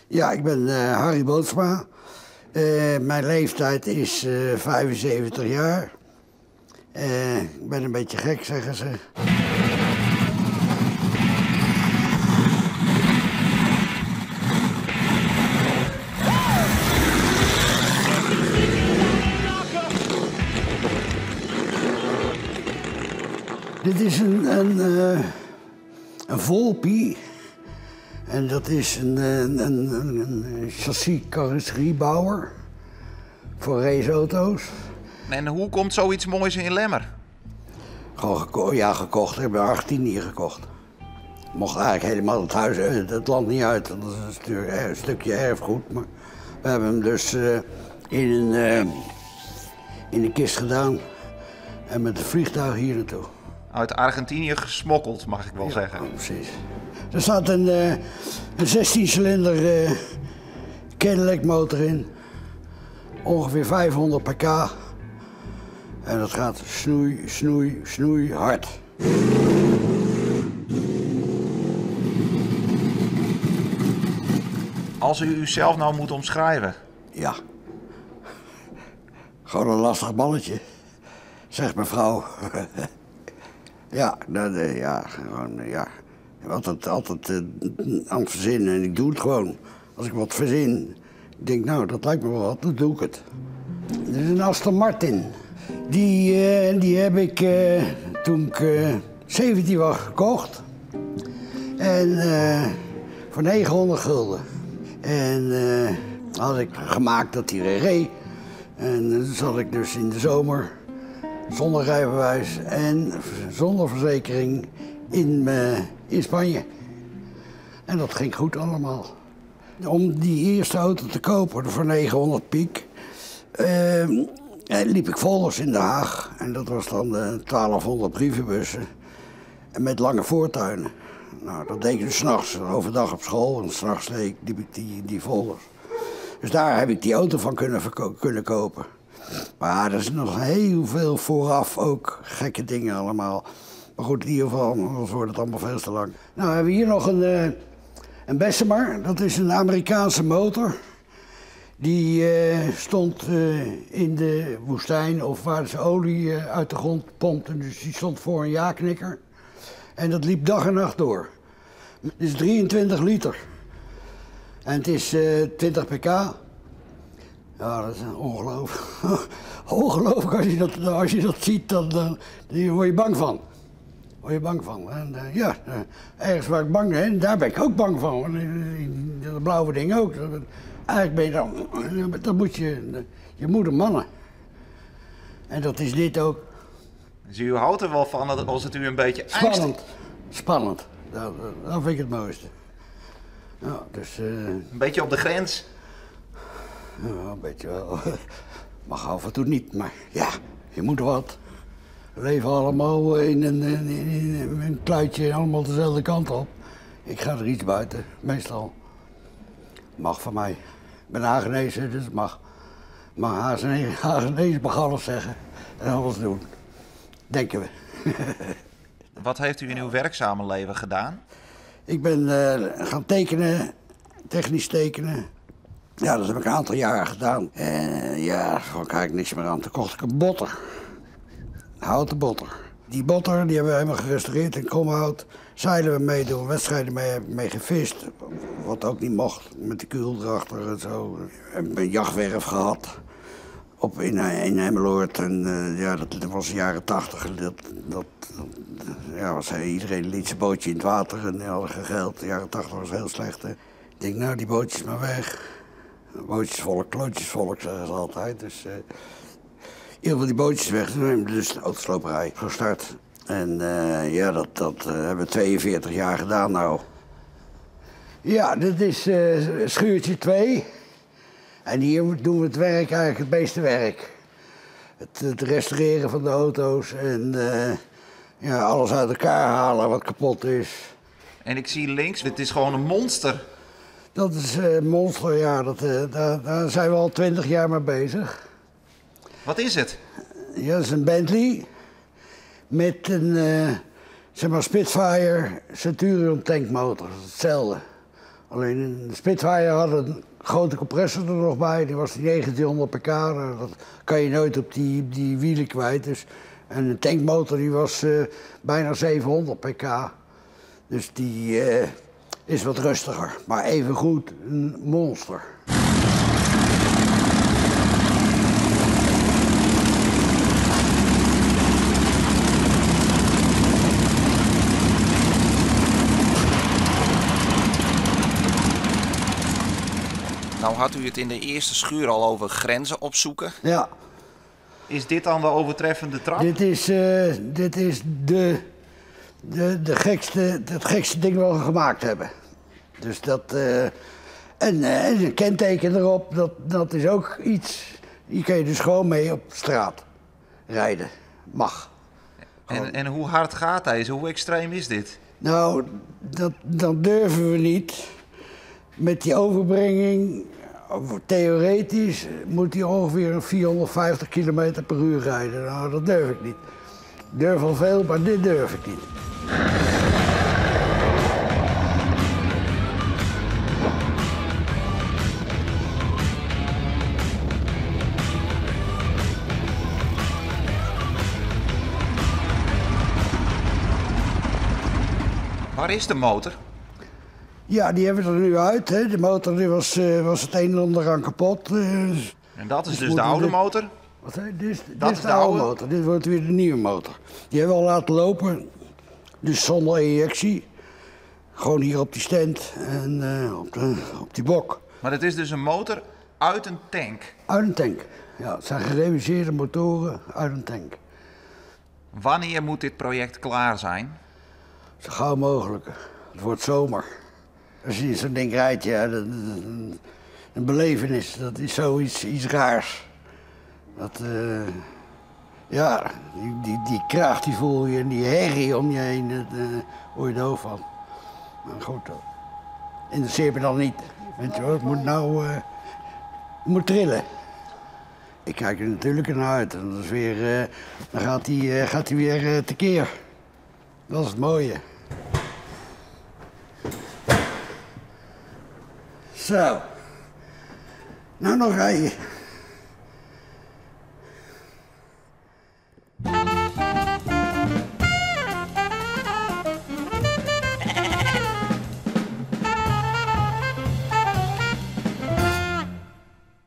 Ja, ik ben Harry Bootsma. Mijn leeftijd is 75 jaar. Ik ben een beetje gek, zeggen ze. Dit is een Volpi. En dat is een chassis carrosseriebouwer voor raceauto's. En hoe komt zoiets moois in Lemmer? Gewoon ja, gekocht. Ik heb er 18 hier gekocht. Mocht eigenlijk helemaal het huis, het land niet uit. Dat is een stukje erfgoed. Maar we hebben hem dus in een kist gedaan. En met het vliegtuig hier naartoe. Uit Argentinië gesmokkeld, mag ik wel Ja, zeggen. Oh, precies. Er staat een 16-cilinder Cadillac motor in. Ongeveer 500 pk. En dat gaat snoei, snoei, snoei hard. Als u uzelf nou moet omschrijven? Ja. Gewoon een lastig mannetje, zegt mevrouw. Ja, dat ja, gewoon, ja. Altijd aan het verzinnen en ik doe het gewoon. Als ik wat verzin, ik denk, nou, dat lijkt me wel wat, dan doe ik het. Dit is een Aston Martin. Die heb ik toen ik 17 was gekocht. En voor 900 gulden. En had ik gemaakt dat hij reed. En dan zat ik dus in de zomer zonder rijbewijs en zonder verzekering in Spanje. En dat ging goed allemaal. Om die eerste auto te kopen voor 900 piek, liep ik folders in Den Haag. En dat was dan 1200 brievenbussen. En met lange voortuinen. Nou, dat deed ik dus 's nachts, overdag op school. En 's nachts liep ik die folders. Dus daar heb ik die auto van kunnen kopen. Maar er is nog heel veel vooraf ook gekke dingen allemaal. Maar goed, in ieder geval, anders wordt het allemaal veel te lang. Nou, we hebben hier nog een Bessemer. Dat is een Amerikaanse motor. Die stond in de woestijn of waar ze olie uit de grond pompten. Dus die stond voor een ja-knikker. En dat liep dag en nacht door. Het is 23 liter. En het is 20 pk. Ja, dat is ongelooflijk. Ongelooflijk, als je dat ziet, dan word je bang van. Word je bang van. En ja, ergens waar ik bang ben, daar ben ik ook bang van. Want dat blauwe ding ook. Eigenlijk ben je dan, dan moet je, je moet een mannen. En dat is dit ook. Dus u houdt er wel van dat als het u een beetje angst- Spannend. Spannend. Dat vind ik het mooiste. Ja, dus Een beetje op de grens? Ja, een beetje wel. Mag af en toe niet, maar ja, je moet wat. We leven allemaal in een kluitje, allemaal dezelfde kant op. Ik ga er iets buiten, meestal. Mag van mij. Ik ben Hagenees, dus het mag. Maar Hagenees mag alles zeggen en alles doen. Denken we. Wat heeft u in uw werkzame leven gedaan? Ik ben gaan tekenen, technisch tekenen. Ja, dat heb ik een aantal jaren gedaan. En ja, daar kwam ik eigenlijk niks meer aan. Toen kocht ik een botter. Een houten botter. Die botter die hebben we helemaal gerestaureerd in Kromhout. Zeilen we mee, doen wedstrijden mee, heb ik mee gevist. Wat ook niet mocht, met de kuil erachter en zo. We hebben een jachtwerf gehad in Emmeloord. En ja, dat was de jaren 80. Iedereen liet zijn bootje in het water en die hadden geen geld. De jaren 80 was heel slecht. Hè. Ik denk, nou, die bootjes maar weg. Bootjesvolk, klootjesvolk, zeggen ze altijd. Dus in ieder geval die bootjes weg. Toen hebben we dus de autosloperij gestart. En ja, dat hebben we 42 jaar gedaan nou. Ja, dit is schuurtje 2. En hier doen we het werk, eigenlijk het meeste werk. Het restaureren van de auto's en ja, alles uit elkaar halen wat kapot is. En ik zie links, het is gewoon een monster. Dat is een monster, ja. Daar zijn we al 20 jaar mee bezig. Wat is het? Ja, dat is een Bentley met een Spitfire Centurion tankmotor. Dat is hetzelfde. Alleen de Spitfire had een grote compressor er nog bij, die was die 1900 pk. Dat kan je nooit op die wielen kwijt. Dus, en de tankmotor die was bijna 700 pk. Dus die is wat rustiger, maar evengoed een monster. Nou had u het in de eerste schuur al over grenzen opzoeken. Ja. Is dit dan de overtreffende trap? Dit is het gekste ding wat we gemaakt hebben. Dus dat, en een kenteken erop, dat is ook iets. Hier kun je dus gewoon mee op straat rijden. Mag. En hoe hard gaat deze? Hoe extreem is dit? Nou, dat durven we niet. Met die overbrenging, theoretisch, moet hij ongeveer 450 km per uur rijden. Nou, dat durf ik niet. Ik durf al veel, maar dit durf ik niet. Waar is de motor? Ja, die hebben we er nu uit. Hè. De motor die was het een en ander aan kapot. En dat is dus de oude motor? Wat, hè? Dit is de oude motor. Dit wordt weer de nieuwe motor. Die hebben we al laten lopen. Dus zonder injectie. Gewoon hier op die stand en op die bok. Maar het is dus een motor uit een tank? Uit een tank. Ja, het zijn gereviseerde motoren uit een tank. Wanneer moet dit project klaar zijn? Zo gauw mogelijk. Het wordt zomer. Als je zo'n ding rijdt, ja, een belevenis, dat is zoiets iets raars. Dat, ja, die kracht die voel je en die herrie om je heen, daar word je doof van. Maar goed, dat interesseert me dan niet. Weet je wel, het moet nou het moet trillen. Ik kijk er natuurlijk naar uit en dat is weer, dan gaat hij weer tekeer. Dat is het mooie. Zo. Nou nog rijden.